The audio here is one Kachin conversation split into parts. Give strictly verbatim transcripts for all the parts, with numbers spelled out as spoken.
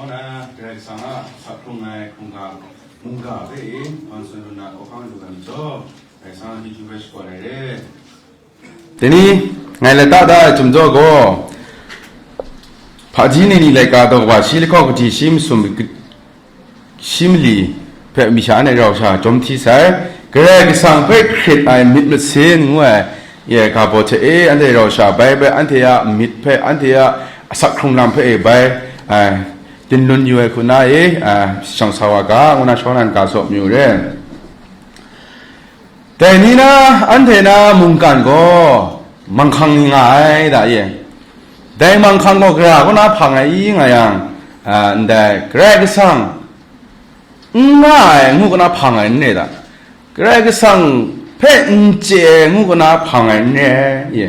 Na Karai Kasang a sakhkrung ai hkungga mungga hpe e, hkawn tsun lu na hkawhkam lu ai majaw, Karai Kasang a chyeju hpe shakawn ai re. Dai ni, ngai lata da ai htum jaw gaw, hpaji ni ni laika daw kaba shi lahkawng kaji shi masum, shi mali hpe masha anhte rau sha jawm hti sai. Karai Kasang hpe hkrit ai myit masin ngu ai, ye ga baw hte e, anhte rau sha bai bai, anhte a myit hpe, anhte a asak hkrung lam hpe e bai, ai, din lun yu ai hku na e, ai, shang sa wa ga, ngu na shawng nan ga saw mayu re. Dai ni na, anhte na mungkan gaw manghkang ni nga ai da ye. Dai manghkang gaw gara kaw na hpang ai i nga yang, a, ndai Karai Kasang n nga ai ngu kaw na hpang ai n re da? Karai Kasang hpe n chye ai ngu kaw na hpang ai n re ye.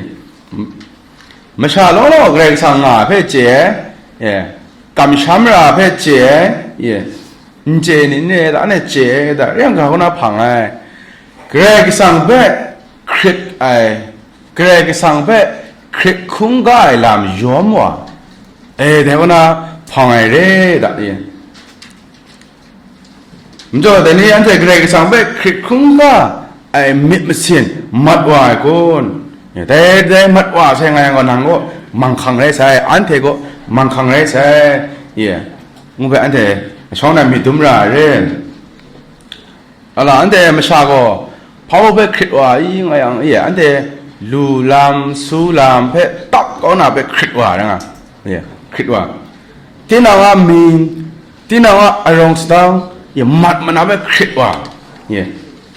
Masha law law Karai Kasang nga hpe chye ai, ye, kamsham ra hpe chye ai, ye, n chye ni n re da, anhte chye ai da, rai yang ga kaw na hpang ai. Karai Kasang hpe hkrit ai, Karai Kasang hpe hkrit hkungga ai lam yawm wa, e, dai kaw na hpang ai re da, ye. Majaw, dai ni anhte Karai Kasang hpe hkrit hkungga ai myit masin mat wa ai kun? Dai, dai mat wa sai nga yang gaw, nang gaw manghkang rai sai, anhte gaw manghkang rai sai, ye, ngu hpe anhte shawng nan myit dum ra ai re. Ala, anhte masha gaw hpa hpe hkrit wa ai nga yang, ye, anhte lu lam, su lam hpe tap kau na hpe hkrit wa ai nga, ye, hkrit wa. Tinang a mying, tinang a arawng sadang, ye, mat mana hpe hkrit wa, ye,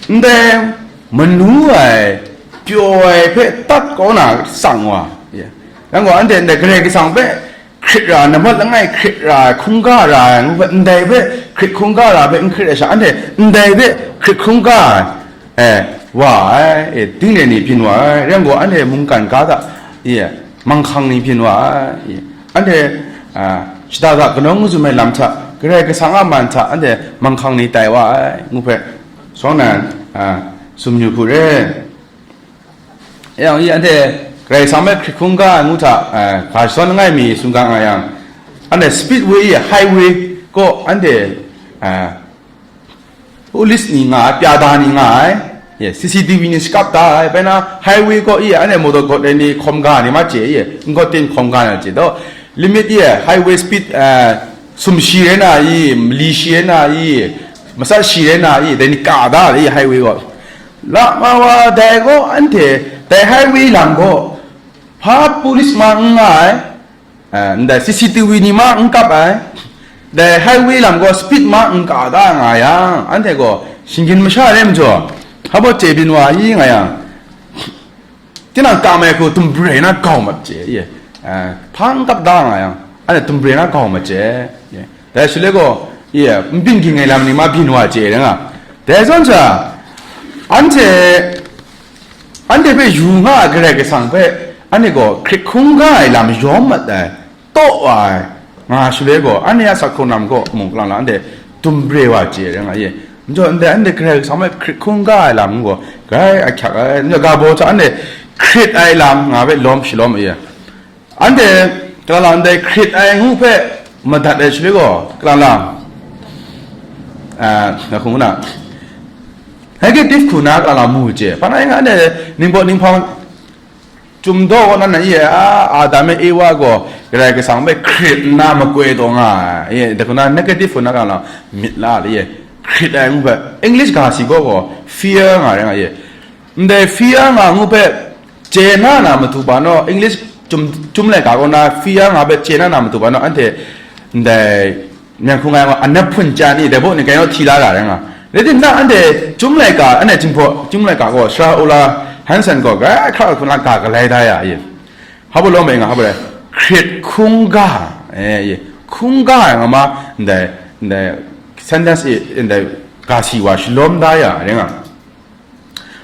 ndai manu ai, pyaw ai hpe tat kau na tsang wa, ye, yang gaw, anhte ndai Karai Kasang hpe hkrit ra, nambat langai hkrit ra ai, hkungga ra ai, ngu hpe, ndai hpe hkrit hkungga ra ai hpe n hkrit ai sha, anhte ndai hpe hkrit hkungga ai, e, wa ai, e, tinang ni byin wa ai, rai yang gaw, anhte mungkan ga hta, ye, manghkang ni byin wa ai, ye, anhte, a, shada da kanau n-gun ai lam hta, Karai Kasang a man hta, anhte manghkang ni tai wa ai, ngu hpe, shawng nan, a, tsun yu hku re. Yang i anhte Karai Kasang hpe hkrit hkungga ai ngu hta, a, ga shadawn langai mi tsun ga nga yang, anhte speedway, highway kaw anhte, a, police ni nga ai, pyada ni nga ai, ye, C C T V ni shakap da ai, bai na highway kaw i anhte motor gawt ai ni hkawm ga ni ma chye, ye, n gawt ten hkawm ga na chye daw, limit, ye, highway speed, a, sumshi rai na i, mali shi rai na i, matsat shi rai na i, dai ni ka da ai, highway kaw. La ma wa dai gaw anhte dai highway lam gaw hpa police ma n nga ai, a, ndai C C T V ni ma n kap ai, dai highway lam gaw speed ma n ka da nga yang, anhte gaw shinggyim masha re majaw, hpa baw chye byin wa i nga yang, tinang kam ai hku tumbre na gau mat chye, ye, a, hpa n kap da nga yang, anhte tumbre na gau mat chye, ye. Dai shaloi gaw, ye, n byin ging ai lam ni ma byin wa chye rai nga. Dai zawn sha, anhte, anhte hpe yu nga ai Karai Kasang hpe, anhte gaw hkrit hkungga ai lam yawm mat ai, taw wa ai, nga shaloi gaw, anhte a sakhkrung lam gaw mung kalang la, anhte tumbre wa chye rai nga ye. Majaw, ndai anhte Karai Kasang hpe hkrit hkungga ai lam gaw, grai ahkyak ai, majaw, ga baw hta anhte hkrit ai lam nga hpe lawm shalawm ai ye. Anhte, kalang lang, ndai hkrit ai ngu hpe madat ai shaloi gaw, kalang lang, a, nga hkung na, negative hku na kalang lang mu chye. Hpa na nga anhte ningbaw ninghpang, Chyum daw kaw nan na, ye, a, Adam e Ewa gaw Karai Kasang hpe hkrit nna makoi taw nga ai, ye, dai hku na negative hku na ga na myit la ai, ye, hkrit ai ngu hpe, English ga si gaw gaw fear nga rai nga, ye. Ndai fear nga ngu hpe chye na na matu ba naw, English chyum, chyum laika kaw na fear nga hpe chye na na matu ba naw, anhte ndai Myen hkung ai wa, anap hpun chya ni, dai baw ni, grai naw hti la ra rai nga. Rai timung, anhte chyum laika, anhte Jinghpaw chyum laika gaw, Sara Ola Hanson gaw, grai hkra hkun la ga galai da ya, ye. Hpa baw lawm ai nga, hpa baw rai, hkrit hkungga, eh, ye, hkungga ai nga ma, ndai, ndai, sentence e, ndai, ga si wa shalawm da ya, rai nga.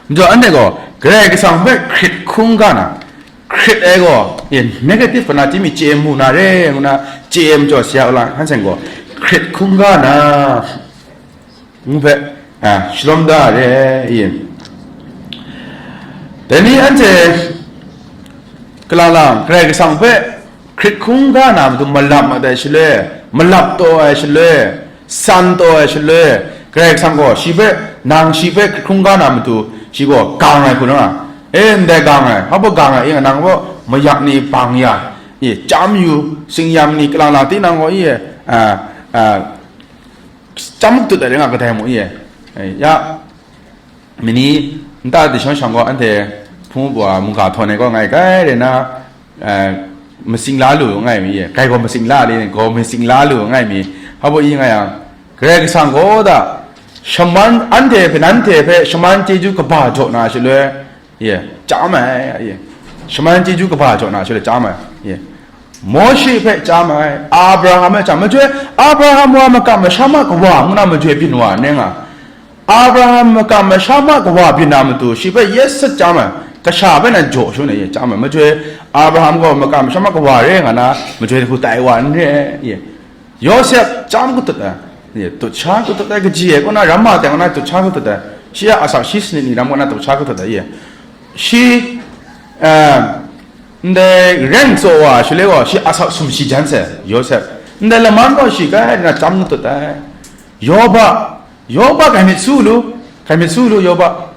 Majaw anhte gaw Karai Kasang hpe hkrit hkungga na, hkrit ai gaw, e, negative hpa na, chye mi chye mu na re, ngu na, chye majaw, Sara Ola Hanson gaw hkrit hkungga na, ngu hpe, a, shalawm da re, e. Dai ni anhte, kalang lang, Karai Kasang hpe hkrit hkungga na matu malap mat ai shaloi, malap taw ai shaloi, san taw ai shaloi, Karai Kasang gaw shi hpe, nang shi hpe hkrung ga na matu, shi gaw gang ai hku na nga, e, ndai gang ai, hpa gang ai, e, nang gaw mayak ni bang ya, e, chyam yu, singyam ni kalang lang tinang gaw, e, a, a, chyam matut ai rai nga kadai mu, e, e, ya, Mani, nta dishang shang gaw anhte hpung wa mungga htawn ai gaw ngai kai rai na, eh, masing la lu ngai mi ye, kai gaw masing la le, gaw masing la lu ngai mi, hpa baw i nga yang, Karai Kasang gaw da, shaman, anhte hpe, nanhte hpe shaman chyeju kaba jaw na shaloi, ye, chyam ai, ye, shaman chyeju kaba jaw na shaloi chyam ai, ye, Mawshe hpe chyam ai, Abraham hpe chyam, majoi, Abraham wa makam masham a kawa ngu na majoi byin wa ne nga, Abraham makam masham a kawa byin na matu, shi hpe yes sat chyam ai, kasha hpe nan jaw shangun ai, ye, chyam ai. Majoi, Abraham gaw makam masham a kawa re nga na, majoi hku tai wa n re, ye. Yosep chyam katut ai, ye, tut sha katut ai, kaji ai, kaw na ram ma teng na tut sha katut ai, shi a asak shi sanit ni ram kaw na tut sha katut ai, ye. Shi, eh, ndai reng tsaw wa, shaloi gaw, shi asak sumshi jan sai, Yosep. Ndai laman gaw shi kai na chyam katut ai. Yoba, Yoba kai myit su lu, kai myit su lu, Yoba.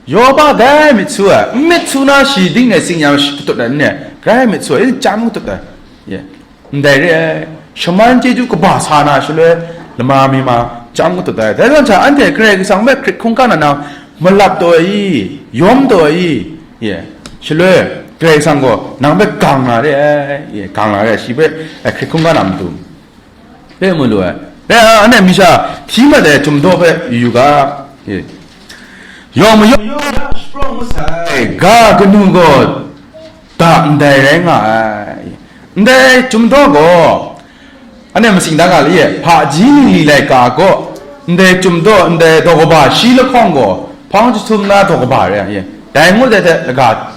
Yoba kai myit su ai, n myit su na shi ding ne tsing yang shi patut ai, n ne, kai myit su ai, chyam katut ai. Ye. Ndai re ai, shaman chyeju kaba sa na shaloi, lama mi ma, chyam katut ai. Dai zawn sha, anhte Karai Kasang hpe hkrit hkungga na nang malap taw ai i, yawm taw ai i, ye. Shaloi, Karai Kasang gaw nang hpe gang na re ai, ye, gang na re ai, shi hpe, eh, hkrit hkungga na matu. Hpe mu lu ai. Dai a, anhte misha hti mat ai htum daw hpe yu yu ga. E. Yawng mayawng ya shaprawng masai, ga kanu gaw da ndai rai nga ai. Ndai htum daw gaw, anhte masing da nga le ye, hpaji ningli laika gaw, ndai htum daw, ndai daw kaba shi lahkawng gaw, hpang jahtum na daw kaba rai ai. Dai ngut ai hte laga,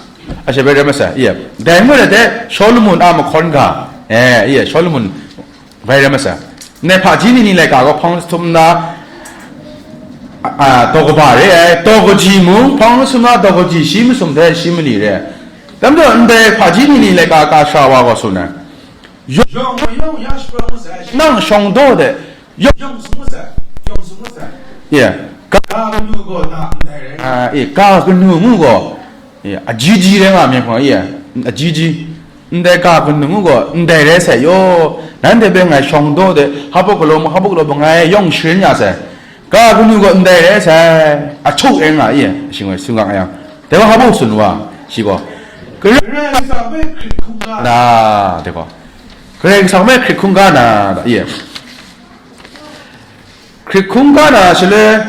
a she bai rai masai, ye. Dai ngut ai hte Shawlumon a mahkawn ga, e, ye, Shawlumon Bai rai masai. Ndai hpaji ni ni laika gaw hpang jahtum na, a, a, daw kaba re ai, daw kaji mung, hpang jahtum na daw kaji shi masum hte shi mali re ai. Dai majaw, ndai hpaji ni ni laika ka sara wa gaw tsun ai. Yawng mayawng ya shaprawng masai, nang shawng daw de, yawng, yawng sung masai, yawng sung masai. Ye. Ga kanu gaw da ndai rai. A, e, ga kanu ngu gaw, Ye, aji ji rai nga myit hkawng, ye, aji ji. Ndai ga kanu ngu gaw, ndai rai sai yaw, nanhte hpe ngai shawng daw de, hpa galaw ma, hpa galaw ma, ngai yawng sharin ya sai. Ga kanu gaw, ndai rai sai, ahtuk rai nga, ye, shing wai, sung gang yang. Dai wa hpa tsun wa, shi gaw. Karai Kasang hpe hkrit hkungga na, dai gaw. Karai Kasang hpe hkrit hkungga na, da, ye. Hkrit hkungga na, shaloi,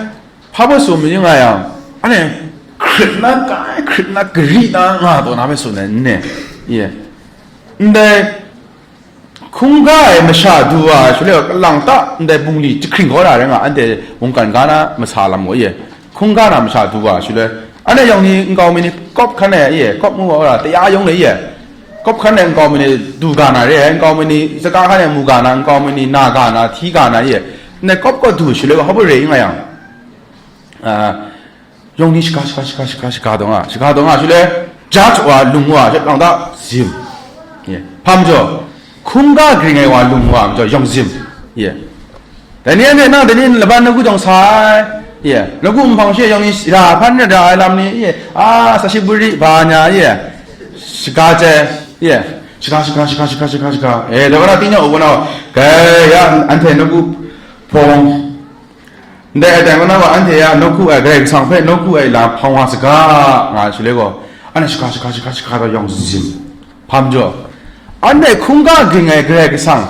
Hpa baw tsun mayu nga yang, anhte hkrit na kai, hkrit na gari na nga taw na hpe tsun ai n ne? Ye. Ndai hkungga ai masha du wa ai shaloi, kalang ta ndai bungli jahkring kau na rai nga, anhte mungkan ga na masa lam gaw, ye. Hkungga na masha du wa ai shaloi, anhte yawng ni nkau mi ni kawp hkan ai, ye, kawp ngu wa, taya yawng le, ye. Kawp hkan ai nkau mi ni du ga na re ai, nkau mi ni zaka hkan ai mu ga na, nkau mi ni na ga na, hti ga na, ye. Ndai kawp kaw du shaloi, hpa baw re nga yang, a, yawng ni shaga, shaga, shaga, shaga, shaga taw nga, shaga taw nga, shaloi, ja htaw wa, lung wa, shaloi, lang ta, zim. Ye. Hpa majaw, hkungga gring ai wa, lung wa, majaw, yawng zim. Ye. Dai ni anhte nang dai ni laban nawku jawng sa ai. Ye. Nawku nhpang she yawng ni ra hpan ra ai lam ni, ye. A, sa shi buri, ba nya, ye. Shaga chye, ye. Shaga, shaga, shaga, shaga, shaga, shaga. E, dai wa na, tingnyang u wa na, kai ya, anhte nawku hpawng. Ndai aten kaw na gaw, anhte ya nawku ai, Karai Kasang hpe nawku ai lam hpang wa saga, nga ai shaloi gaw, anhte shaga, shaga, shaga, shaga taw yawng zim. Hpa majaw, anhte hkungga ging ai Karai Kasang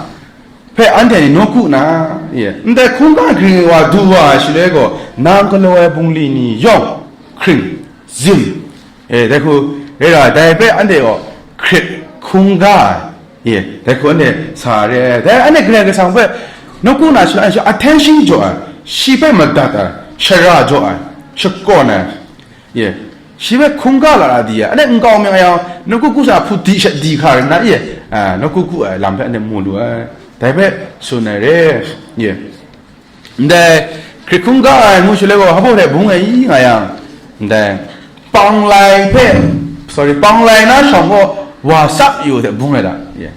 hpe anhte ni nawku na, ye, ndai hkungga ging ai wa du wa ai shaloi gaw, nang galaw ai bungli ni yawng hkring, zim, E, dai hku, rai ra, dai hpe anhte gaw hkrit hkungga ai, e, dai hku anhte sa re ai. Dai anhte Karai Kasang hpe nawku na shaloi, anhte attention jaw ai, shi hpe madat ai, shara jaw ai, shakawn ai, e, shi hpe hkungga la ra di ai. Anhte nkau mi nga yang, nawku ku sa hpu di shat di hka rai nna, e, a, nawku ku ai lam hpe anhte mu lu ai. Dai hpe tsun ai re, e. Ndai hkrit hkungga ai ngu shaloi gaw, hpa hte bung ai i nga yang, ndai panglai hpe, sorry, panglai na shawng gaw wa sap yu hte bung ai da. Ye.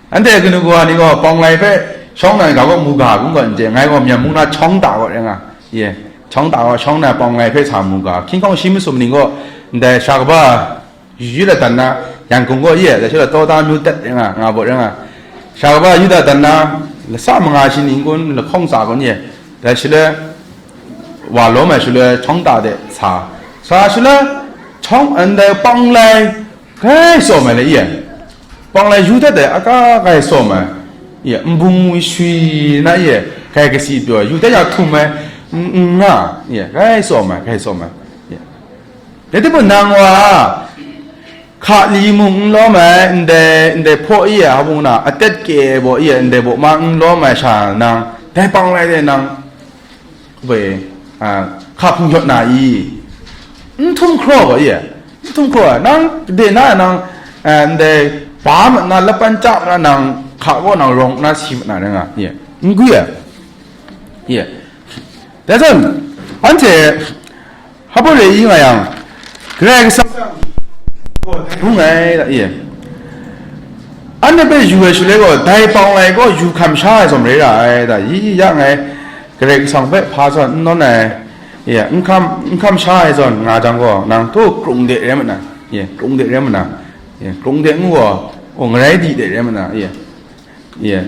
Anhte kanu kawa ni gaw panglai hpe Shawng na ga gaw mu ga, gun gaw n chye, ngai gaw Myen mung na Chawng Da gaw rai nga, ye, Chawng Da gaw shawng na Pawng Lai hpe sa mu ga, hkying hkawng shi masum ning gaw, ndai sha kaba, yu yu la dan na, Yangon gaw ye, dai shaloi Tawda myu dat rai nga, nga baw rai nga, sha kaba yu da dan na, lasa manga shi ning kun, lahkawng tsa kun ye, dai shaloi, wa lawm ai shaloi, Chawng Da de sa, sa shaloi, Chawng, ndai Pawng Lai, Grai tsawm ai le, ye, Pawng Lai yu dat ai, aka grai tsawm ai, ye, nbung shui na, ye, grai kasi pyaw ai, yu dat ya htum ai, n-, n-, nga, ye, grai tsawm ai, grai tsawm ai, ye. Dai timung nang wa, hka li mung n lawm ai, ndai, ndai hpaw, ye, hpa mung na, atet kye baw, ye, ndai baw ma n lawm ai sha nang, dai Pawng Lai de nang, Bai, a, hka hpung yawt na i? N htum hkraw gaw, ye? N htum hkraw ai. Nang, de na nang, a, ndai, ba mat na, lapan chya mat na, nang hka gaw nang rawng na si mat na rai nga, ye? N gwi ai. Ye. Dai zawn, anhte, hpa rai i nga yang, Karai Kasang gaw dai hpung ai, da, ye. Anhte hpe yu ai shaloi gaw, dai Pawng Lai gaw yu hkam sha ai zawn rai ra ai, da, i, ya ngai, Karai Kasang hpe hpa zawn n nawn ai, ye, n hkam, n hkam sha ai zawn nga jang gaw, nang htaw krung de rai mat na, ye, krung de rai mat na, ye, krung de ngu gaw, o, ngarai di de rai mat na, ye, ye.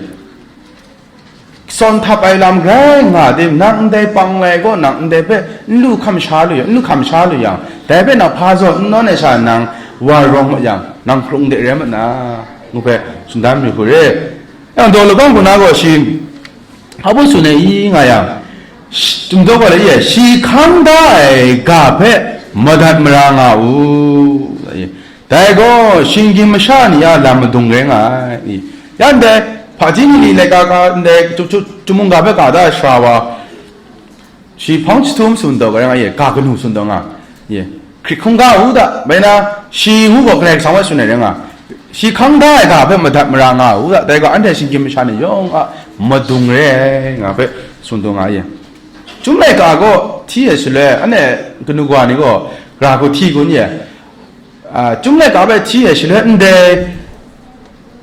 Sawn htap ai lam grai nga tim, nang ndai Pawng Lai gaw nang ndai hpe n lu hkam sha lu yang, n lu hkam sha lu yang, dai hpe nang hpa zawn n nawn ai sha nang wa rawng mat yang, nang krung de rai mat na, ngu hpe tsun dan mayu hku re. Yang daw labang hku na gaw shi, hpa bun tsun ai i nga yang, shi, Chyum daw gaw lai i, shi hkang da ai ga hpe madat mara nga u. Dai gaw, shinggyim masha ni a lam madung rai nga ai. Ya ndai, hpaji ni ni laika ka, ndai, chu, chu, chu mungga hpe ka da ai sara wa, shi hpawng jahtum tsun taw, ga rai nga ye, ga kanu tsun taw nga, ye, hkrit hkungga u da, bai na, shi ngu gaw Karai Kasang bai tsun ai rai nga, shi hkang da ai ga hpe madat mara nga u da, dai gaw, anhte shinggyim masha ni yawng a madung rai ai nga hpe tsun taw nga ye. Chyum laika gaw hti ai shaloi, anhte kanu kawa ni gaw, gara hku hti kun ye, a, Chyum laika hpe hti ai shaloi ndai,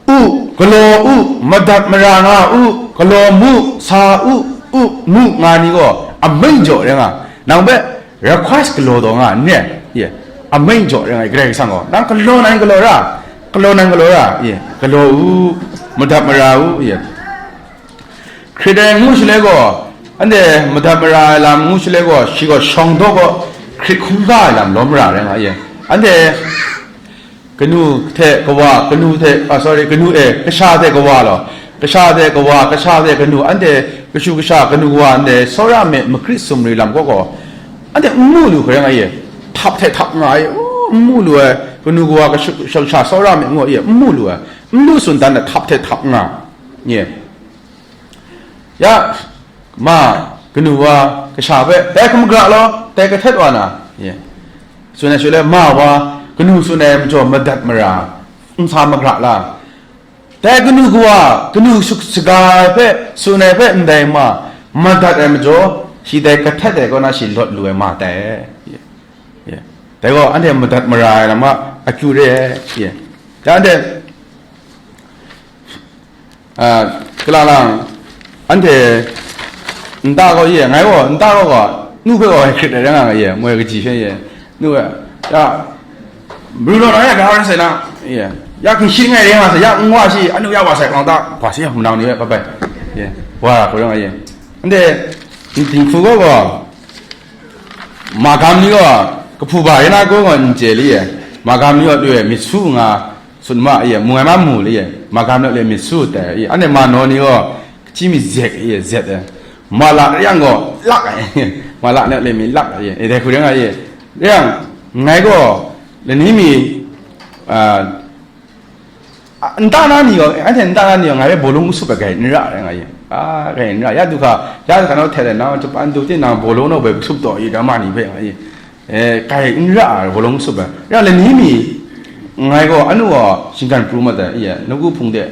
u, galaw u, madat mara nga u, galaw mu, sa u, u, mu nga ni gaw, ameng jaw rai nga, nang hpe request galaw taw nga n re, ye, ameng jaw rai nga, Karai Kasang gaw, nang galaw nan galaw ra, galaw nan galaw ra, ye, galaw u, madat mara u, ye. Hkrit ai ngu shaloi gaw, anhte madat mara ai lam ngu shaloi gaw, shi gaw shawng daw gaw, hkrit hkungga ai lam lawm mara rai nga ye. Anhte kanu hte kawa, kanu hte, ah, sorry, kanu e, kasha hte kawa law, kasha hte kawa, kasha hte kanu, anhte kashu kasha, kanu kawa, anhte tsawra me makrit sumri lam kaw gaw, anhte n mu lu hkrai nga ye, htap hte htap nga ye, n mu lu ai, kanu kawa, kashu, kasha, tsawra me ngu ye, n mu lu ai, n lu tsun dan ai htap hte htap nga ye. Ya, ma, kanu wa, kasha hpe, dai hkam gra law, dai kahtet wa na, ye. Tsun ai shaloi, ma wa, kanu tsun ai majaw madat mara, n sa magra la. Dai kanu kawa, kanu suk saga hpe, tsun ai hpe ndai ma, madat ai majaw, shi dai kahtet ai kaw na shi lawt lu ai ma tai. Ye. Ye. Dai gaw, anhte madat mara ai lam a, akyu re ai. Ye. Dai anhte, Ah, kala lang, anhte nta gaw ye, ngai gaw nta gaw gaw, nu hpe gaw hkrit ai rai nga nga ye, moi kaji hpe ye, nu hpe, ya, Bruno na ya ga rai sai na, ye, ya hkring shi ngai rai nga sai, ya nwa shi, anu ya wa sai, kawng ta, hpa si, hpunang ni hpe, bye bye, ye, wa hku rai nga ye. Anhte, dinghku gaw gaw, magam ni gaw, kahpu ba rai na gaw gaw n chye li ye, magam ni gaw, loi myit su nga, Tsun ma, ye, mu ai ma mu le, ye, magam na le myit su tai, ye, anhte ma naw ni gaw, kachyi mi zek, ye, zet ai, ma la yang gaw, lak ai, ma la na le mi lak ai, ye, e, dai hku rai nga, ye, yang, ngai gaw, lani mi, a, a, nta na ni gaw, anhte nta na ni gaw, ngai bai bawlung kasup ai grai n ra ai nga, ye, a, grai n ra, ya du hka, ya du hka nau htet ai, nau, Japan du tin nang bawlung nau bai kasup taw, ye, da ma ni hpe nga, ye, E, kai n ra ai, walong sup ai. Ya lani mi, ngai gaw, anu gaw, shinggan pru mat ai, iya, nagu hpung de,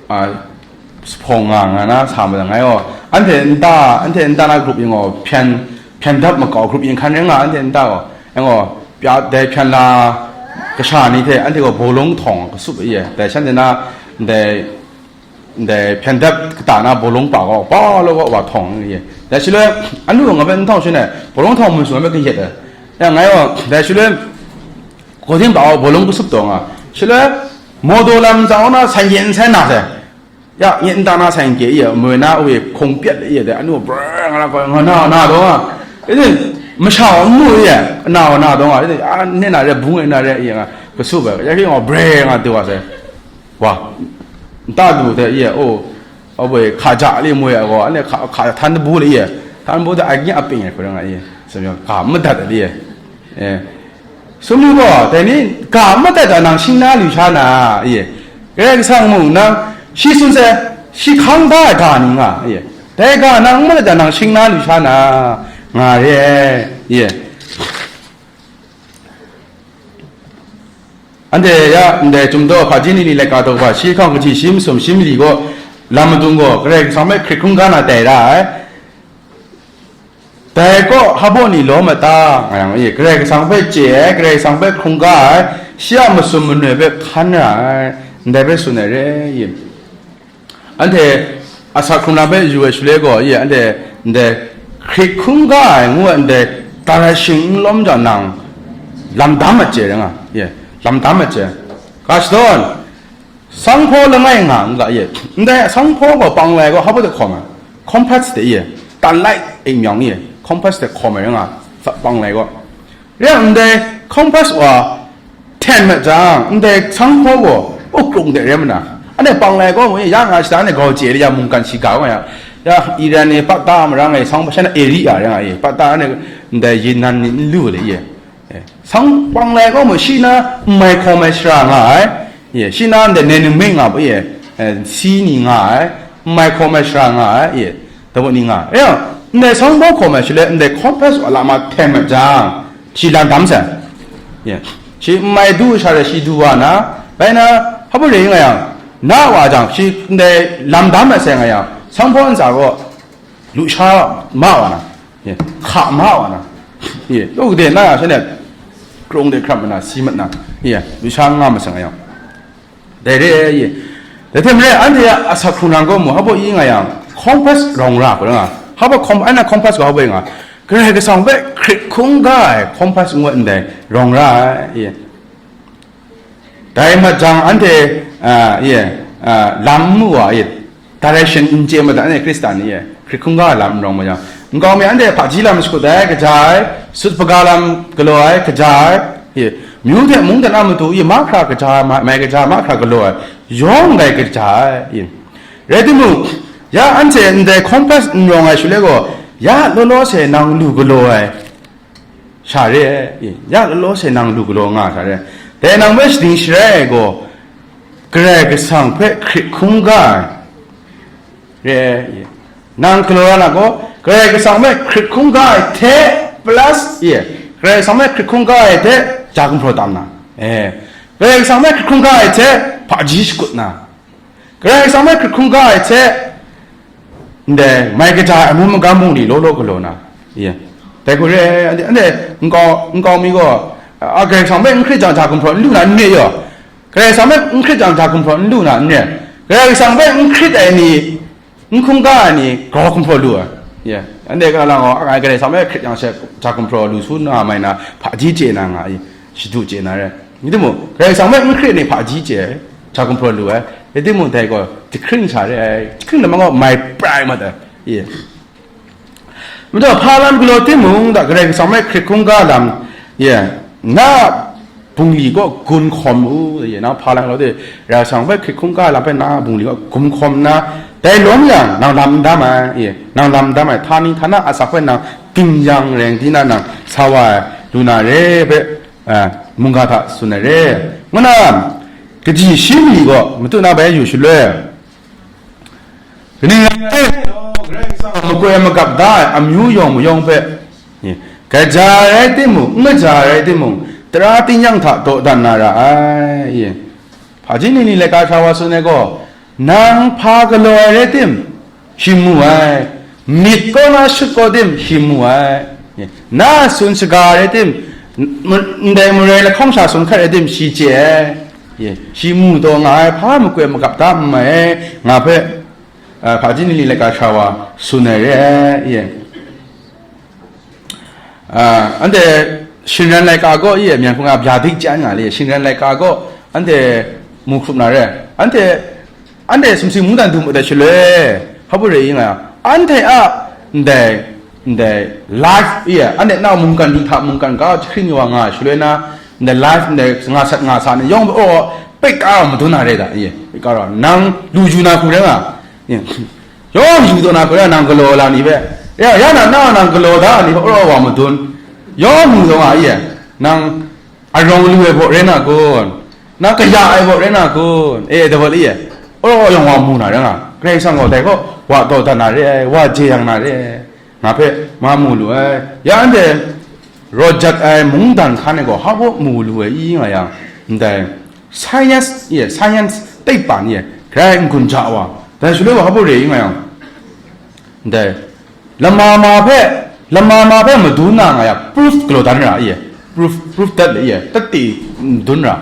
a, hpawng nga, nga na sa mat ai, ngai gaw, anhte nta, anhte nta na grup yin gaw, hpyan, hpyan dap makau grup yin hkan rai nga, anhte nta gaw, yang gaw, pya, dai hpyan la, kasha ni hte, anhte gaw bawlung htawng kasup ai, iya, dai shanhte na, ndai, ndai hpyen dap kata na bawlung pa gaw, pa law gaw wa htawng ye. Dai shaloi, anu nga hpe n htawng shin ai, bawlung htawng mun sung nga hpe kan yet ai. Ya, ngai gaw, dai shaloi, Kawhtin pa gaw bawlung kasup taw nga. Shaloi, mawdaw lam ntsa gaw na san yen sai na sai. Ya, nye nta na sai n kye iya, moi na we hkung pyat le iya de, anu brr nga na, nga na, na daw nga. Ide, masha wa mu iya, na wa na daw nga. Ide, a, ne na re, bung e na re iya nga, kasu ba, ya ki nga bre nga de wa sai. Wa, nta du de iya, o, o boi, hka ja le moi a gaw, ane hka, hka htan bu le iya, htan bu de a gyi a ping e, ko nga iya, sa myang, ka madat de iya. Eh. Sum lu gaw, dai ni, ga n madat a nang shing na lu sha na, ye. Karai Kasang mung nang, shi tsun sai, shi hkang da ai ga ni nga, ye. Dai ga nang n madat a nang shing na lu sha na, nga re, ye. Anhte ya, ndai Chyum Daw hpaji ni ni laika daw hpa, shi hkawng kaji shi masum shi mali gaw, lam madung gaw, Karai Kasang hpe hkrit hkungga na tai ra ai. Dai kaw hpa baw ni lawm a ta? Nga yang, e, Karai Kasang hpe chye ai, Karai Kasang hpe hkungga ai, shi a masum manoi hpe hkan ra ai, ndai hpe tsun ai re, ye. Anhte asak hkrung lam hpe yu ai shaloi gaw, ye, anhte ndai hkrit hkungga ai ngu ai ndai, direction n lawm jang nang, lam dam ai chye rai nga, ye, lam dam ai chye. Ka shadawn, Sanghpaw langai nga n ga ye. Ndai sanghpaw gaw panglai gaw hpa baw de hkawm ai? Compass de ye. Tan lai e myang ye. Compass de hkawm ai rai nga, sa-, panglai gaw. Rai yang ndai compass wa hten mat jang, ndai sanghpaw gaw, o, krung de rai mana. Anhte panglai gaw mu ye, ya nga shada anhte grau chye de ya mungkan shiga nga ya. Ya Iran e Baghdad marang e sanghpaw shan area rai nga ye. Baghdad anhte ndai yin nan ni n lu de ye. Eh, sang panglai gaw mu, shi na n mai hkawm ai shara nga ai, ye, shi na ndai nai ningmei nga bu ye, eh, si ni nga ai, n mai hkawm ai shara nga ai, ye, dabu ni nga ai. Rai yang, ndai sanghpaw hkawm ai shaloi, ndai compass wa lam a hten mat jang, shi lam dam sai. Ye, shi n mai du sha rai shi du wa na, bai na, hpa baw re nga yang, na wa jang, shi ndai lam dam ai sai nga yang, sanghpaw ntsa gaw, lusha ma wa na, ye, hka ma wa na, ye, lo gade na ya sha ne, krung de hkrap ma na, si mat na, ye, lusha nga masang ayang. Dai re, ye. Dai hte mare, anhte ya asak hkrung lam gaw mu, hpa baw i nga yang, compass rawng ra, ko nga, hpa baw com-, ana compass gaw hpa baw i nga, Karai Kasang hpe hkrit hkungga ai compass ngu ai ndai, rawng ra ai, ye. Dai mat jang anhte, a, ye, a, lam n mu wa, ye, direction n chye madat, anhte Hkristan ni, ye, hkrit hkungga lam n rawng ma yang, nkau mi anhte hpaji lam shakut ai, kaja ai, sut hpaga lam galaw ai, kaja ai, ye, myu hte mungdan a matu, ye, mahkra kaja ai, ma-, mai kaja ai, mahkra galaw ai, yawng dai kaja ai, ye. Rai timung, ya anhte ndai compass n rawng ai shaloi gaw, ya law law se nang lu galaw ai, sha re ai, ya law law se nang lu galaw nga sha re ai. Dai nang hpe shaning sharai ai gaw, Karai Kasang hpe hkrit hkungga ai re ai. Nang galaw na gaw, Karai Kasang hpe hkrit hkungga ai hte, plus, ye, Karai Kasang hpe hkrit hkungga ai hte, ja gumhpraw tam na, e, Karai Kasang hpe hkrit hkungga ai hte, hpaji shakut na, Karai Kasang hpe hkrit hkungga ai hte, ndai mai kaja ai amu magam bungli law law galaw na, ye. Dai hku re ai, anhte, anhte nkau, nkau mi gaw, a, Karai Kasang hpe n hkrit jang, ja gumhpraw n lu na n re yaw? Karai Kasang hpe n hkrit jang, ja gumhpraw n lu na n re? Karai Kasang hpe n hkrit ai ni, n hkungga ai ni, grau gumhpraw lu ai. Ye. Anhte kalang gaw, a, Karai Kasang hpe hkrit jang she, ja gumhpraw lu su na mai na, hpaji chye na nga ai, shadu chye na re. Rai timung, Karai Kasang hpe n hkrit ni hpaji chye ai, ja gumhpraw lu ai. Rai timung, dai gaw, jahkring sha re ai, jahkring lamang gaw mai prai mat ai. Ye. Majaw, hpa lam galaw timung, da Karai Kasang hpe hkrit hkungga lam, ye, na bungli gaw gun hkawm u, ye, nang hpa lam galaw de, Karai Kasang hpe hkrit hkungga lam hpe na bungli gaw gun hkawm nna, dai lawm yang, nang lam n dam ai, ye, nang lam n dam ai, htani htana asak hpe nang ging yang reng di na nang sa wa ai, lu na re hpe, a, mungga hta tsun ai re. Ngu na, kaji shi mali gaw, matu na bai yu shaloi, kaning rai nme law, Karai Kasang makoi magap da ai amyu yawng mayawng hpe, kaja rai timung, n kaja rai timung, tara tingnyang hta dawdan na ra ai. Hpaji ni ni laika hkra wa tsun ai gaw, nang hpa galaw ai rai tim, shi mu ai, myit kaw na shut kaw tim, shi mu ai, na tsun shaga ai rai tim, n-, ndai marai lahkawng sha sum hkat rai tim, shi chye ai. Ye, shi mu taw nga ai, hpa makoi magap da n mai ai, nga hpe, a, hpaji ni laika sha wa tsun ai re ai, ye. A, anhte shingran laika gaw, ye, myen hpung a bya dik chyan nga le, shingran laika gaw, anhte mu hkrup na re, anhte, anhte sumsing mungdan du mu dat shaloi, hpa bu re i nga, anhte a, ndai, ndai, life, ye, anhte nau mungkan du hta mungkan ga jahkring wa nga ai shaloi na, ndai life, ndai nga sat nga sa ni yawng, oh, pet ka wa madun na re da, ye, pet ka wa, nang lu yu na hku re nga, ye, yawng yu taw na hku re, nang galaw la ni hpe, ya, ya na, na, nang galaw da ni hpe, oh, wa madun, yawng mu taw nga, ye, nang arawng lu ai baw re na kun, nang kaya ai baw re na kun, e, dabat, ye, oh, yawng wa mu na re nga, Karai Kasang gaw dai gaw, wa taw dat na re ai, wa jeyang na re ai. Nga hpe ma mu lu ai. Ya anhte rawt jat ai mungdan hkan e gaw hpa baw mu lu ai i nga yang, ndai science, ye, science သိပ္ပံ ye, grai n-gun ja wa, dai shaloi wa hpa baw re i nga yang, ndai lama ma hpe, lama ma hpe madun na nga yang, proof galaw dan ra, ye, proof, proof dat le, ye, သက်သေ n-, dun ra,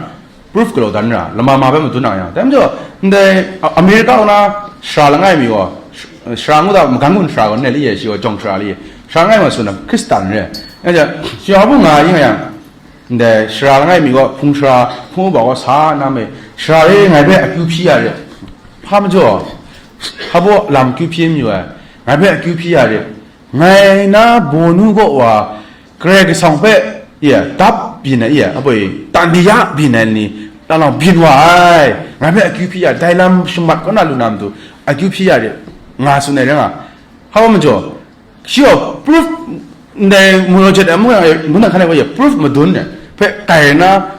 proof galaw dan ra, lama ma hpe madun na nga yang. Dai majaw, ndai A-, America kaw na shara langai mi gaw, sh-, shara ngu da, magan gun shara gaw, ne li ye, shi gaw jawng shara li ye, shara langai ma tsun na, Hkristan re. Nga ja, shi hpa bu nga i nga yang, ndai shara langai mi gaw, hpung shara, hpung uba gaw sa na me, shara re, ngai hpe akyu hpyi ya re. Hpa majaw, hpa baw lam akyu hpyi mayu ai, ngai hpe akyu hpyi ya re. Ngai na bawnu gaw wa, Karai Kasang hpe, ye, dap byin ai, ye, aboi, tandiya byin ai ni, lang lang byin wa ai, ngai hpe akyu hpyi ya, dai lam shamat kaw na lu na matu, akyu hpyi ya re, nga tsun ai rai nga. Hpa majaw, shi gaw proof, ndai mura jet ai mung, mung na hkan ai gaw, ye, proof madun ai hpe kai na,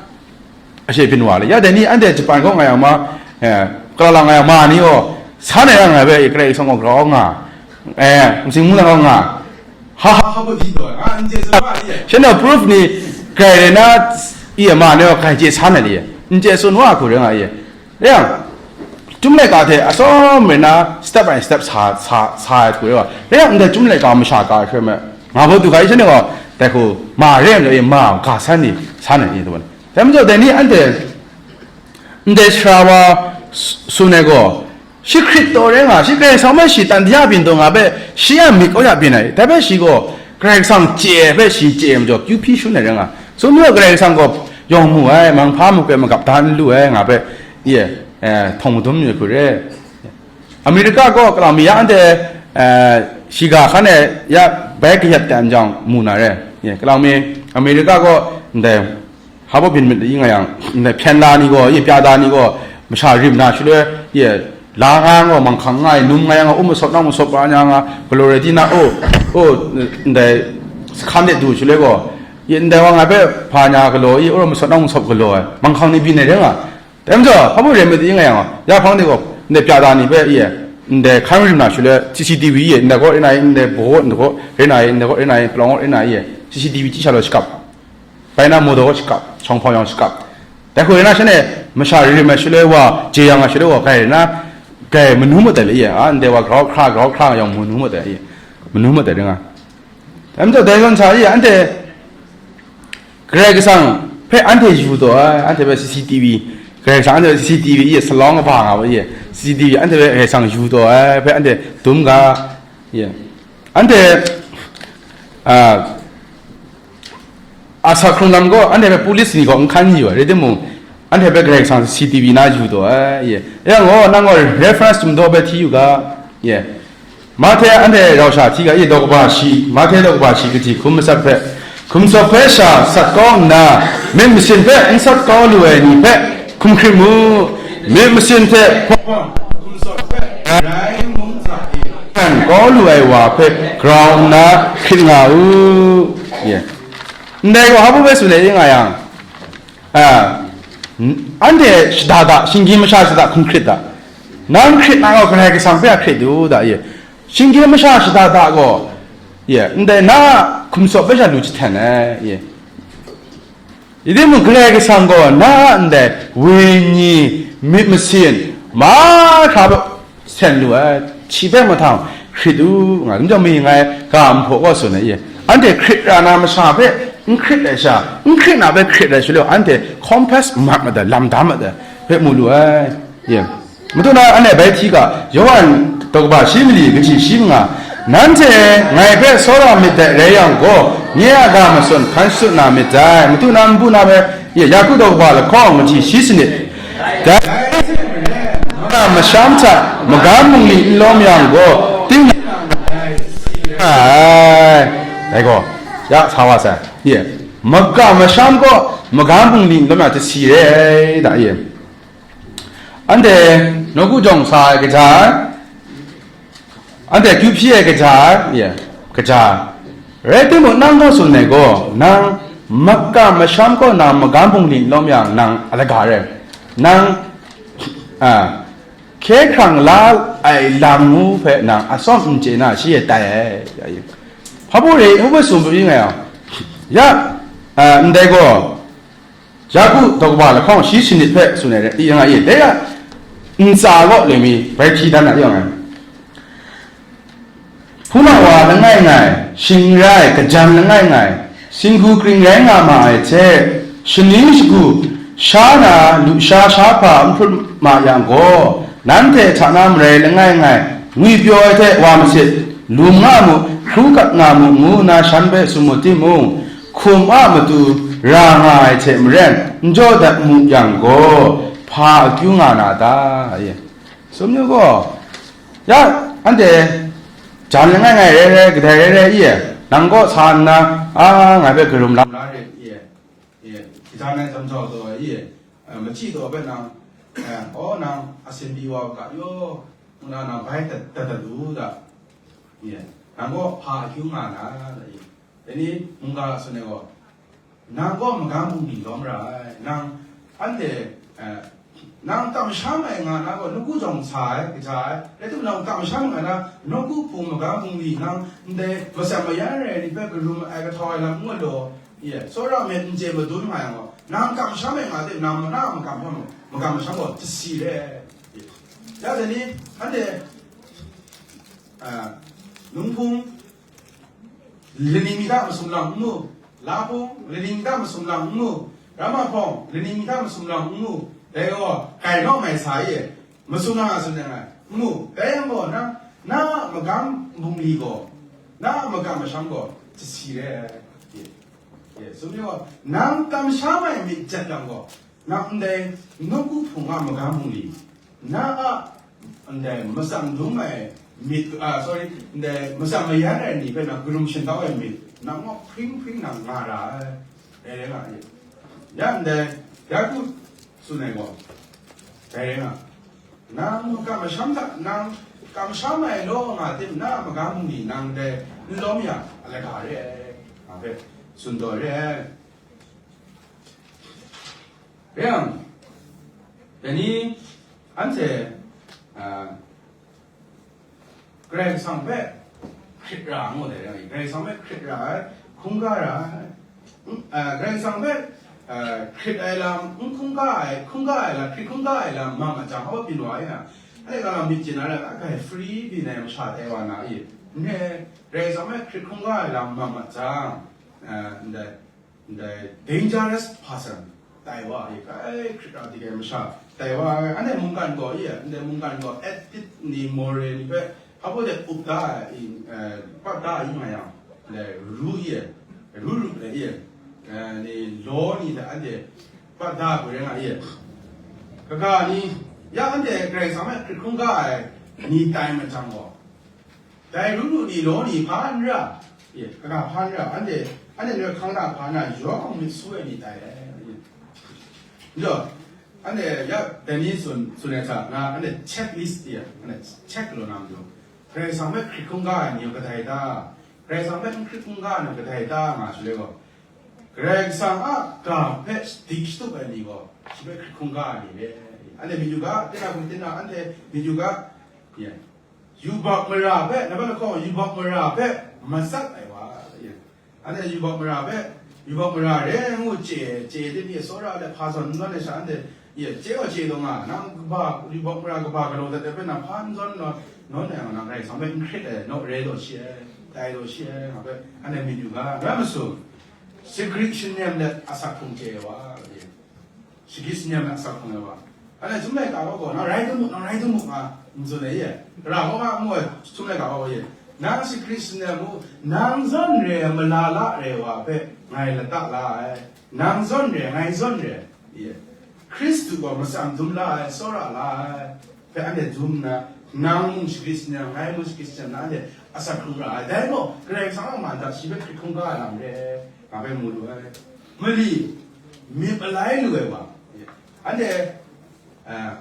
ashe byin wa le. Ya dai ni anhte Japan kaw nga yang ma, eh, Kerala nga yang ma ni gaw, san ai nga ai hpe, Karai Kasang gaw grau nga, eh, sumsing mungdan gaw nga, ha, ha, ha, bu di taw, ah, n je tsun wa, ye. Shanhte proof ni grai rai na, ye, ma ni gaw grai chye san ai le, ye. N je tsun wa hku rai nga, ye. Rai yang, Chyum laika hte atsawm rai na, step by step sa, sa, sa ai hku rai wa. Rai yang, ndai Chyum laika masha ka hkrai me, nga baw du ga, shanhte gaw, dai hku, ma re ai majaw, ye, ma ga san ni, san ai ni, dai majaw, dai ni anhte, ndai sara wa s-, tsun ai gaw, shi Hkrit taw rai nga, shi Karai Kasang hpe shi tandiya byin taw nga hpe, shi a myit kau ya byin ai, dai hpe shi gaw, Karai Kasang chye ai hpe shi chye ai majaw, kyu hpyi shun ai rai nga. Tsun majaw, Karai Kasang gaw yawng mu ai, manghpa makoi magap da n lu ai, nga hpe, ye, eh, htawng madum mi ai hku re. America gaw kalang mi ya anhte, eh, shiga hkan e ya bai kayat dan jang mu na re. Ye, kalang mi America gaw ndai hpa baw byin myit i nga yang, ndai hpyen la ni gaw, ye, pyada ni gaw, masha rim na shaloi, ye, la nga yang gaw, manghkang nga ai, num nga yang gaw, um masawp nang masawp nga yang gaw, galaw rai di na, oh, oh, ndai, hkan de du shaloi gaw, ye, ndai wa nga hpe hpa nya galaw, ye, oh, masawp nang masawp galaw ai, manghkang ni byin ai rai nga, dai majaw, hpa baw rai myit i nga yang, ya hpang de gaw, ndai pyada ni hpe, ye, ndai hkan rim na shaloi, C C T V, ye, ndai gaw rai na ye, ndai baw gaw, ndai gaw rai na ye, ndai gaw rai na ye, palawng gaw rai na ye, C C T V chyi sha law shakap. Bai na, mawdaw gaw shakap, shawng hpawng yawng shakap. Dai hku rai na, shanhte masha rim ai shaloi wa, jeyang ai shaloi wa, grai rai na, grai manu mat ai le, ye, a, ndai wa grau hkra, grau hkra yawng manu mat ai, ye, manu mat ai rai nga. Dai majaw, dai zawn sa, ye, anhte Karai Kasang hpe anhte yu taw ai, anhte hpe C C T V, Karai Kasang anhte hpe C C T V, ye, salawng kaba nga wa, ye, C C T V anhte hpe Karai Kasang yu taw ai, hpe anhte dum ga, ye. Anhte, a, asak hkrung lam gaw, anhte hpe police ni gaw n hkan yu ai, rai timung, anhte hpe Karai Kasang C C T V na yu taw ai, ye. Yang gaw, nang gaw reference dum daw hpe hti yu ga, ye. Mahte anhte rau sha hti ga, ye, daw kaba shi, Mahte daw kaba shi kahti hkum matsat hpe, hkum tsawp hpe sha sat kau nna, myit masin hpe n sat kau lu ai ni hpe hkum hkrit mu, myit masin hte hpawng hkum tsawp hpe rai mung hta e, hkan kau lu ai wa hpe grau nna hkrit nga u, ye. Ndai gaw hpa baw hpe tsun ai, ye nga yang, a, n-, anhte shada da, shinggyim masha shada hkum hkrit da. Nang hkrit na gaw Karai Kasang hpe a hkrit du da, ye. Shinggyim masha shada da gaw, ye, ndai na a hkum tsawp hpe sha lu jahten ai, ye. Rai timung, Karai Kasang gaw na a ndai wenyi, myit masin, mahkra hpe sen lu ai, shi hpe mahtang hkrit u nga, n jawm mi ngai ga nhpaw gaw tsun ai, ye. Anhte hkrit ra na masha hpe N hkrit ai sha, n hkrit na hpe hkrit ai shaloi, anhte compass mat mat ai, lam dam mat ai hpe mu lu ai. Ye. Madu na anhte bai hti ga, Yawhan daw kaba shi mali kaji shi manga, nanhte ngai hpe tsawra myit dai rai yang gaw, nye a ga matsun hkan shut na myit dai. Madu na npu na hpe, ye, Yaku daw kaba lahkawng kaji shi sanit. Dai, masham hta magam bungli n lawm yang gaw, ting ai. Dai gaw, ya sa wa sai. Ye. Maga masham gaw magam bungli n lawm yang tasi re ai da, ye. Anhte nawku jawng sa ai kaja, anhte kyu hpyi ai kaja, ye, kaja. Rai timung, nang gaw tsun ai gaw, nang maga masham gaw nang magam bungli n lawm yang, nang alaga rai. Nang, a, hkye hkrang la ai lam ngu hpe nang atsawm n chye na, shi e tai ai. Hpa baw re, hpa baw tsun pyi ngai a? Ya, a, ndai gaw, Yaku daw kaba lahkawng shi sanit hpe tsun ai re, i nga i, dai a ntsa gaw leng mi bai hti dan na yang ai. Hpuna wa langai ngai, shingrai kajan langai ngai, singhku kring rai nga ma ai hte, shaning shagu sha na lusha sha hpa n hput ma yang gaw, nanhte hta na marai langai ngai, ngwipyaw ai hte wa masit, lum nga mu, hkru kat nga mu, ngu nna shan hpe tsun mu timung, hkum a matu ra nga ai hte maren, n jaw dat mu yang gaw, hpa akyu nga na ta? Tsun yu gaw, ya, anhte jan langai ngai rai rai, kadai rai rai i e, nang kaw sa nna, a, ngai hpe karum lam la re i e, e, hkritan ai jam jau taw ai i e, e, machyi taw hpe nang, e, aw, nang asin pyi wa u ga yaw, ngu na nang bai dat dat dat lu u ga, i e, nang kaw hpa akyu nga na, i e. Dai ni mungga a tsun ai gaw, nang gaw magam bungli lawm ra ai, nang anhte, eh, nang kamsham ai nga na gaw, nawku jawng sa ai, kaja ai, rai timung, nang kamsham ai nga na, nawku hpung magam bungli, nang ndai matsat mayan rai ni hpe karum ai, kahtau ai lam n galaw, ye, tsawra myit n chye madun nga yang gaw, nang kamsham ai nga de, nang na a makamsham, makamsham gaw tasi re ai. Ya, dai ni, anhte, ah, nunghpung, laning mi hta masum lang n mu, lahpung, laning mi hta masum lang n mu, ramahpawng, laning mi hta masum lang n mu, dai gaw, kai naw mai sa i, masum lang a tsun ai, n mu, dai yang gaw, na, na a magam bungli gaw, na a magam masham gaw, tasi re ai, ye, ye, tsun gaw, nang kamsham ai myit jat yang gaw, nang ndai nawku hpung a magam bungli, na a ndai matsam dum ai myit, ah, sorry, ndai matsam mayan ai ni hpe nang karum shantau ai myit, nang gaw hpring hpring nang nga ra ai, dai rai nga ai. Ya ndai, ya tu tsun ai gaw, dai rai nga. Nang kamsham hta, nang kamsham ai law nga tim, na a magam bungli nang dai n lawm yang, a lata re ai, nga hpe tsun taw re ai. Rai yang, dai ni, anhte, a, Karai Kasang hpe hkrit ra ngu dai rai, Karai Kasang hpe hkrit ra ai, hkungga ra ai, n-, a, Karai Kasang hpe, a, hkrit ai lam, n hkungga ai, hkungga ai lam, hkrit hkungga ai lam, mam a jang, hpa byin wa ai na, anhte ga lam myit chye na rai, a, grai free byin ai masha tai wa na i, n re, Karai Kasang hpe hkrit hkungga ai lam, mam a jang, a, ndai, ndai dangerous person tai wa ai, kai hkrit ra dik ai masha tai wa ai, anhte mungkan gaw i, anhte mungkan gaw ethic ni, moral ni hpe hpa baw de up da ai, eh, pat da ai nga yang, ndai ru i, ru ru ai i, eh, ni law ni hte anhte pat da ai hku rai nga i, kaga ni, ya anhte Karai Kasang hpe hkrit hkungga ai ni tai mat jang gaw, dai ru lu ni law ni hpa n ra, ye, kaga hpa n ra, anhte, anhte ni hkang na hpa na yawng myit su ai ni tai ai, ye. Njo, anhte ya dai ni tsun, tsun ai hta na, anhte checklist, ye, anhte check galaw na matu, Karai Kasang hpe hkrit hkungga ai ni yawng kadai ta, Karai Kasang hpe n hkrit hkungga ai ni yawng kadai ta nga shaloi gaw, Karai Kasang a ga hpe dik shatup ai ni gaw, shi hpe hkrit hkungga ai ni re. Anhte myit yu ga, tinang hku tinang, anhte myit yu ga, ye. Yubak mara hpe, na hpe lahkawng yubak mara hpe matsat ai wa, ye. Anhte yubak mara hpe, yubak mara re ngu chye, chye de ni tsawra de hpa zawn n zawn ai sha, anhte, ye, chye gaw chye taw nga, nang kaba, yubak mara kaba galaw dat ai hpe nang hpa n zawn naw, nawn ai nga, nang Karai Kasang hpe n hkrit ai, naw re taw shi ai, tai taw shi ai, nga hpe, anhte myit yu ga, rai masum. Shagrit shanem let asak hkrung chye ai wa, shagrit shanem let asak hkrung ai wa. Anhte Chyum laika gaw, nang rai tim mu, nang rai tim mu nga n tsun ai ye. Ra gaw nga ngu ai, Chyum laika gaw ye. Nang shagrit shanem mu, nang zawn re ai, malala re ai wa hpe ngai lata la ai. Nang zawn re ai, ngai zawn re ai, ye. Hkristu gaw matsam dum la ai, tsawra la ai. Hpe anhte dum nna, nang mung shagrit shanem, ngai mung shagrit shanem na, anhte asak hkrung ra ai. Dai gaw, Karai Kasang a man hta shi hpe hkrit hkungga ai lam re, nga hpe mu lu ai. Mali, myit malai lu ai wa, anhte, eh,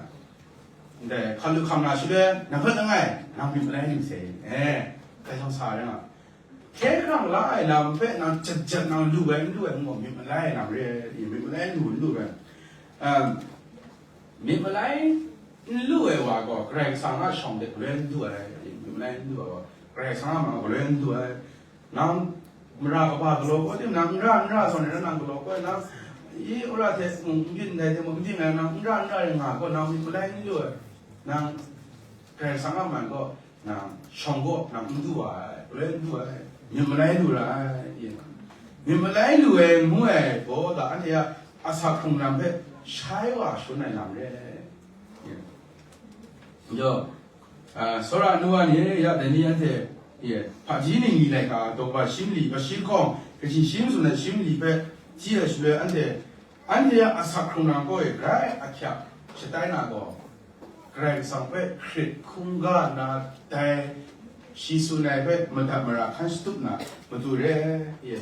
ndai hkam lu hkam na shaloi, nang hpe langai, nang myit malai lu sai, eh, dai hkawng sa ai rai nga. Hkye hkrang la ai lam hpe nang jat jat nang lu ai, n lu ai, n gaw myit malai ai lam re, myit malai lu, n lu ai. Em, Myit malai n lu ai wa gaw, Karai Kasang a shawng de galoi n du ai, myit malai n lu ai wa, Karai Kasang a man gaw galoi n du ai. Nang mara kaba galaw kau tim, nang n ra n ra zawn ai, nang galaw kau ai, nang i wora hte mung n byin ndai hte mung n byin ai, nang n ra n ra ai nga gaw, nang myit malai n lu ai. Nang Karai Kasang a man gaw, nang shawng gaw nang n du ai, galoi n du ai, myit malai lu ra ai, ye. Myit malai lu ai ngu ai gaw, ga anhte a asak hkrung lam hpe shai wa shangun ai lam re ai, ye. Majaw, a, tsawra nu wa ni, ya dai ni anhte, ye, hpaji ningli laika, daw ba shi mali, ba shi lahkawng, kaji shi matsun ai shi mali hpe chye ai shaloi, anhte, anhte a asak hkrung lam gaw e grai ahkyak shatai na gaw, Karai Kasang hpe hkrit hkungga nna dai shi tsun ai hpe madat mara hkan shatup na matu re ai,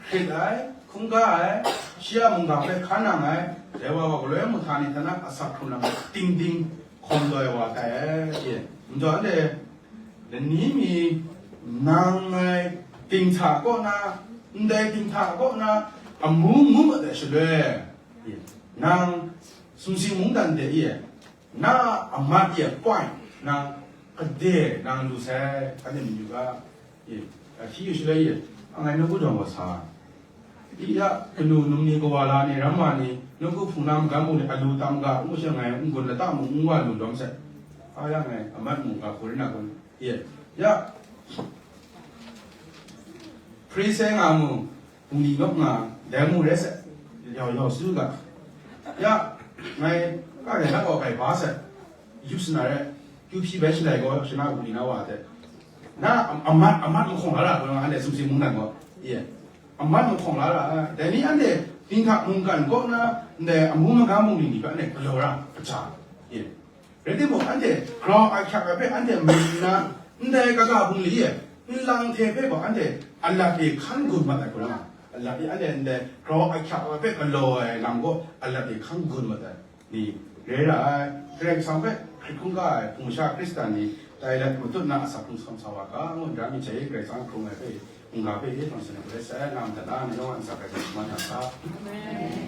hkrit ai, hkungga ai, shi a mungga hpe hkan nang ai, dai wa gaw galoi mahka ni hta na asak hkrung lam tingting hkawm taw ai wa tai ai, majaw anhte lani mi nang ngai dinghta kaw na, ndai dinghta kaw na amu ngu mat ai shaloi, nang sumsing mungdan de e, na a mat e point nang gade nang lu sai, anhte mayu ga, e, a hti yu shaloi e, angai nawku jawng gaw sa, i ya, kanu num ni, kawa la ni, ramma ni, nawku hpung na magam bung ni, alu tam ga, ngu she ngai n-gun lata mung n wa lu lawm sai, a ya ngai a mat mung ga hku rin na kun, e, ya, hpri sai nga mu, bungli nawk nga, dai mu rai sai, yau yau su ga. Ya, ngai, ka rai na gaw kai ba sai, yu sana rai, yu hpyi bai shalai gaw, shana bungli na wa de. Na, am-, amat, amat mahkawng la ra, gaw, anhte sumsing mungdan gaw, ye. Amat mahkawng la ra, dai ni anhte, dinghta mungkan kaw na, ndai amu magam bungli ni hpe anhte galaw ra, kaja, ye. Rai timung, anhte grau ahkyak ai hpe anhte mayu nna, ndai kaga bungli e, nlang hte hpe gaw anhte alat e hkan gun mat ai hku rai nga, alat e anhte ndai grau ahkyak ai hpe galaw ai lam gaw alat e hkan gun mat ai ni rai ra ai. Karai Kasang hpe hkrit hkungga ai hpung masha Hkristan ni tai lat matut na asak hkrung sa wa ga, ngu n ra myit jai, Karai Kasang hkrung ai hpe, mungga hpe e hpang shanhte hkrai sai, na madat na, na yawng a ntsa hkrai hkrai shaman na sa. Amen.